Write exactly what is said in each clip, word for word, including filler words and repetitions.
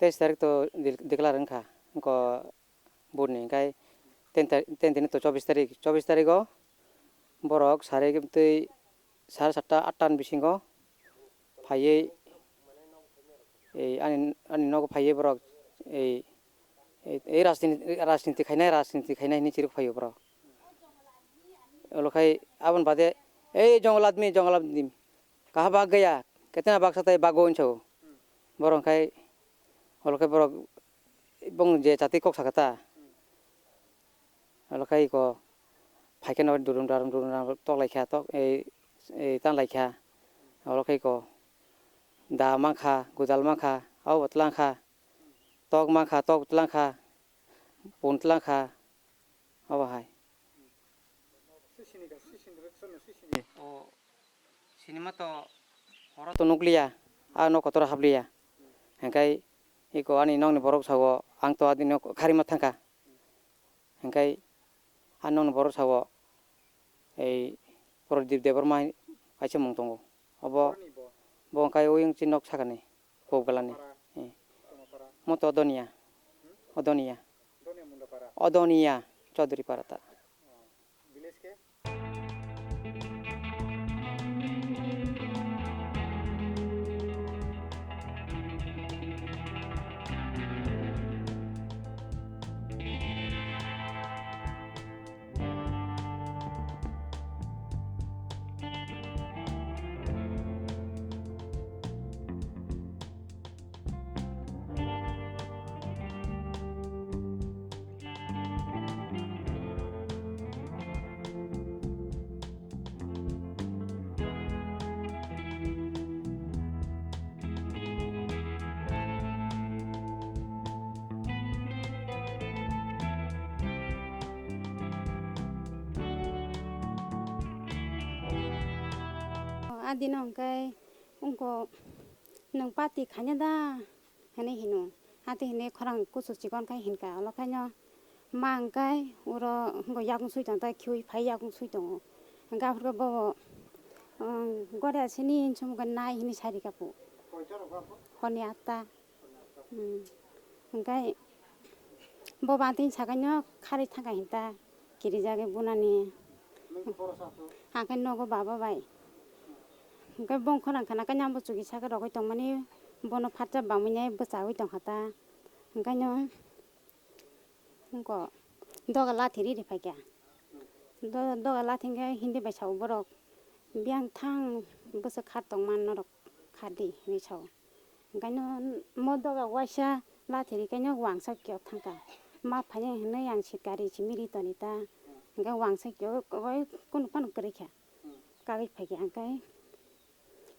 Teis tarik to dil-, declare wngkha, wngkha buni, hingkhai ten ta-, ten tini to chobbish tarik, chobbish tarigo borok sari twi sare satta atta ni bisingo phaiwi, ei, ani, ani nogo phaiwi borok, ei, ei, ei rajniti, rajniti khainai, rajniti khainai hinwi chirwk phaio borok. Olo khai aboni baade, "Ei, jongoladmi, jongoladmi, kaha bak gaya, ketena baksa tai bago," hinwi sao. Borok khai, olo khai borok bong je chati kok sakha ta. Olo khai iko phaikhe no durum darum, durum darum tok laikha, tok, ei, ei, tan laikha. Olo khai iko da mankha, gudal mankha, abo twlangkha, tok mankha, tok twlangkha, pun twlangkha, abo hai. O sinima to horo to nukliya, a nok kotor habliya. Hingkhai iko ani nokni borok sao, ang to adino kharima thangkha. Hingkhai a nokni borok sao, ei Prodip Debbarma kaisa mung tongo. Obo, bo hingkhai oyang chi nok sakani. Kobgalani. Eh. Mo to Odoniya. Odoniya. Odoniya Chaudhary Para ta. Adino hwnkhe wngkok, "Nwng party khaina da?" hinwi hino. Hati hinwi khorang kuchuk chikon khai hinka, olo khaino ma hwnkhe uro wngkok yakung sui tong, tai khiui phai yakung sui tongo. Hwnkhe aphuru bobo, um, "Gode asini," hinwi sumukhe, "Nai," hinwi sai rikha pu. Horni atta. Hmm. Hwnkhe bo bantini sakaino kharwi thangkha hinta kirijagwi bunani. Hwnkhe nogo baba bai. Hwnkhe bongkhorang khana khe nyambo chuki saka rogwi tongmani bono phatsa bamwi nai bwchawi tongkha ta. Hwnkhe no wngkha doga lathi riri phaikha. Do-, doga lathi hwnkhe hindi bai sao borok, "Biyang thang bwswk khat tongma norok khat di," hinwi sao. Hwnkhe no mo doga waisa lathi rikhe no wangsa kiyok thangkha. Ma phainai hinwi ang sitkari simi ri toni ta. Hwnkhe wangsa kiyok oi kunu phano kwrwi kha. Kagwi phaikha hwnkhe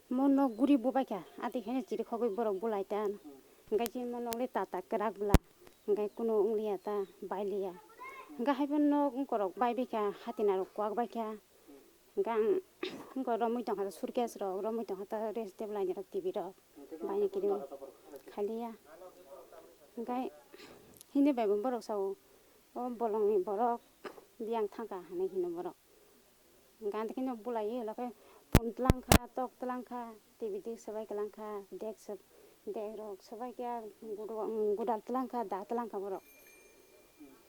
mo nok guri bubaikha. Ati khaino chirikhogwi borok bulai ta. Hwnkhe chini mo nok le tata kwrak bwla. Hwnkhe kunu wngliya ta, bailiya. Hwnkhe haiphano nok wngkorok baibaikha, hatina rok kwak baikha. Hwnkhe ang wngkha romwi tongkha ta, suitcase rok romwi tongkha ta, rest table laini rok, T V rok baini kiui khaliya. Hwnkhe hindi bai bo borok sao, "O bolongni borok biyang thangkha," hinwi hino borok. Hwnkhe ang khe no bulaiwi ulo khe phone twlangkha, tok twlangkha, T V dik swbai kwlangkha, dek swb-, dek rok swbai khe gudo-, gudal twlangkha, da twlangkha borok.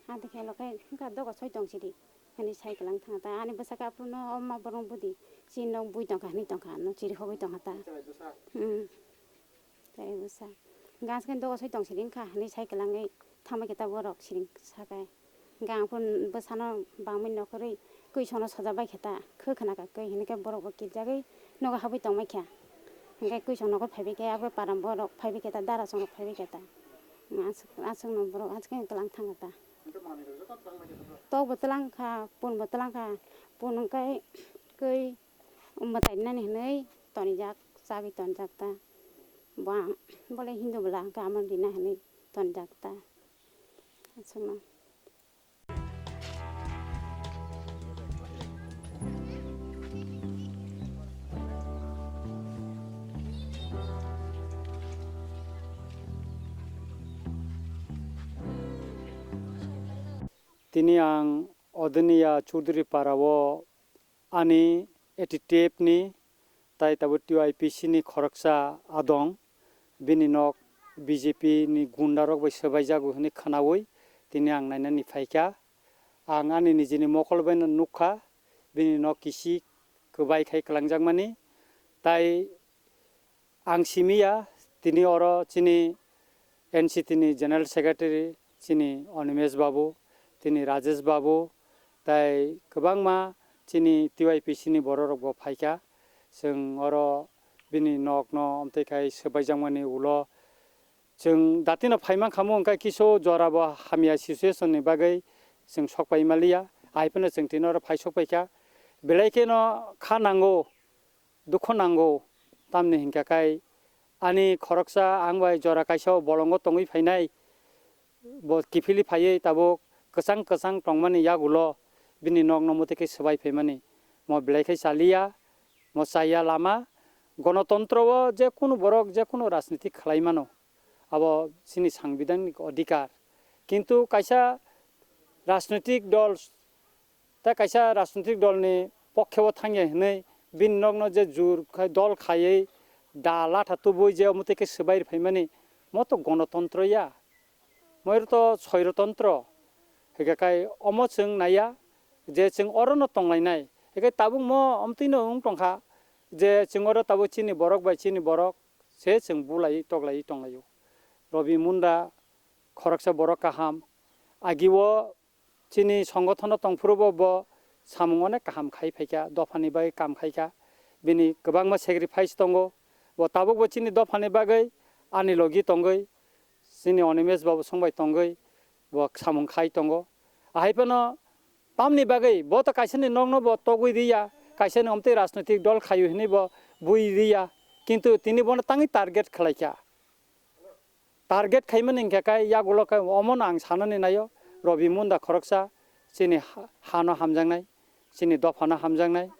Ang khe ulo khe wngkha doga soi tong sidi. Hinwi sai kwlang thangkha ta. Ani bwsakhe aphuru no o ma borok budi chini nok bui tongkha hinwi tongkha, ano chirikhogwi tongkha ta. Hmm. Tei bwsa. Hwnkhe ang khe doga soi tong sidi wngkha hinwi sai kwlangwi thangbai khe ta borok siring sakai. Hwnkhe ang aphuru bwsano bangmani nokhorwi kwi sono sojabai khe ta. Khw khna kha kwi hinwi khe borok bo kiljagwi nogo habwi tongbai kha. Hwnkhe kwi song nogo phaibai khe abo param borok phaibai khe ta, dara song rok phaibai khe ta. Aswk, aswk no borok aswk khe kwlang thangkha ta. Tok bo twlang kha, pun bo twlang kha, pun hwnkhe kwi mwtai nani hinwi tonijak, chagwi tonijak ta. Bo ang, bole Hindu bwla hwnkhe amo rina hinwi tonijak ta. Aswkno. Tini ang Odoniya Chudri Para o ani A T T F ni tai tabuk T Y P C ni khoroksa adong, bini nok B J P ni gunda rok bai swbai jago hwnwi khwnawi tini ang nainani phaikha. Ang ani nijini mokol bai no nukha, bini nok kisi kwbai khai kwlangjakmani. Tai ang simi ya, tini oro chini N C T ni General Secretary chini Animesh Babu, tini Rajesh Babu, tai kwbangma chini T Y P C ni borok rok bo phaikha. Chwng oro bini nok no amtwi khai swbaijakmani ulo chwng datino phaimankha mo, hwnkhe kisu jora bo hamya situation ni bagwi chwng sokpai maliya, hai phano chwng tini oro phai sokpaikha. Belai kheno kha nango, dukhu nango, tamni hinkha khai ani khoroksa ang bai jora kaisa o bolongo tongwi phainai, bo kiphilwi phaiwi tabuk kwchang kwchang tongmani yagulo bini nok no muti khe swbai phaimani. Mo belai khe chaliya, mo chaya lama. Gonotontro o je kunu borok je kunu rajniti khlai mano, abo chini sangbidhanik odhikar. Kintu kaisa rajnitik dol, ta kaisa rajnitik dol ni pokhe o thangya hinwi bini nok no je jur khai dol khaiwi da latha tubui je omo twi khe swbai rwphaimani, mo to gonotontro ya. Moiro to soirotontro. Hingkhe kai omo chwng naiya je chwng orono tonglainai. Hingkhe tabukmo omtwino wng tongkha je chwng oro tabuk chini borok bai chini borok se chwng bulai toklai tonglaio. Robi Munda khoroksa borok kaham. Agio chini songothono tongphuru bo, bo samung onek kaham khai phaikha, dophani bagwi kam khaikha. Bini kwbangma sacrifice tongo. Bo tabukbo chini dophani bagwi ani logi tongwi, chini Animesh Babu songbai tongwi bo samung khai tongo. Ahai phano tamni bagwi bo to kaisani nokno bo togwi riya, kaisani omtwi rajnoitik dol khayu hinwi bo bui riya, kintu tini bono tangwi target khlaikha. Target khaimani hingkha khe yagulo khe omono ang sanani naio, Robi Munda khoroksa chini ha-, hano hamjaknai, chini dophano hamjaknai.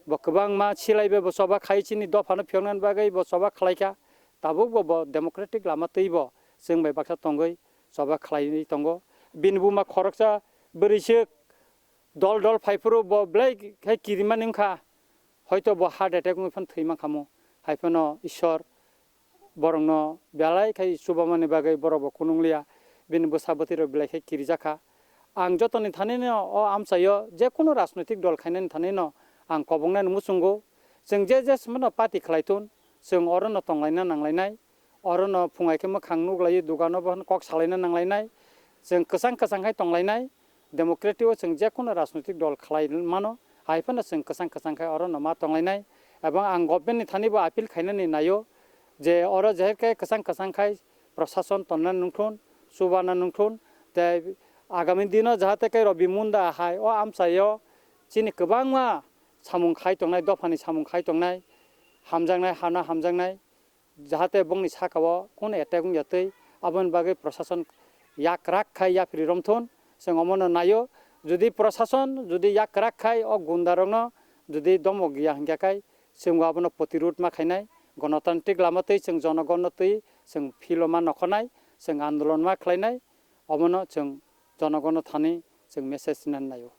Bo kwbangma silaibe bo choba khai chini dophano phiyoknani bagwi bo choba khlaikha. Tabukbo bo democratic lama twibo chwng bai baksa tongwi choba khlaiwi tongo. Bini buma khoroksa bwrwiswk dol dol phaiphuru bo belai khe kirimani wngkha. Hoito bo heart attack wngwi phano thwi mankha mo. Hai phano Ishwar borokno belai khai chubamani bagwi borok bo kunung liya, bini bwsa bwtwi rok belai khai kirijakha. Ang jotoni thani no o amchaio je kunu rajnoitik dol khainani thani no ang kobongnani muchungo. Chwng je je sima no party khlai thun, chwng oro no tonglaina nanglainai, oro no phungai khe mwkhang nuklai dugano bo kok salaina nanglainai, chwng kwchang kwchang khai tonglainai. Democratic o chwng je kunu rajnoitik dol khlai mano, hai phano chwng kwchang kwchang khai oro no ma tonglainai. Ebong ang government ni thani bo appeal khainani naio je oro je khe kwchang kwchang khai prosason tonna nungthun, chubana nungthun, tei agami dino jahate khe Robi Munda hai o amchaio chini kwbangma samung khai tongnai, dophani samung khai tongnai, hamjaknai, hano hamjaknai, jahate bongni sakao kunu attack wngya twi, aboni bagwi prosason yakrak khai yaphri romthun, chwng omono naio. Jodi prosason jodi yakrak khai o gunda rokno jodi domok ya hingya khai, chwng abono protirod ma khainai, gonotantrik lama twi chwng jonogonno twi chwng philo ma nokholnai, chwng andolon ma khlainai, omono chwng jonogonno thani chwng message rinani naio.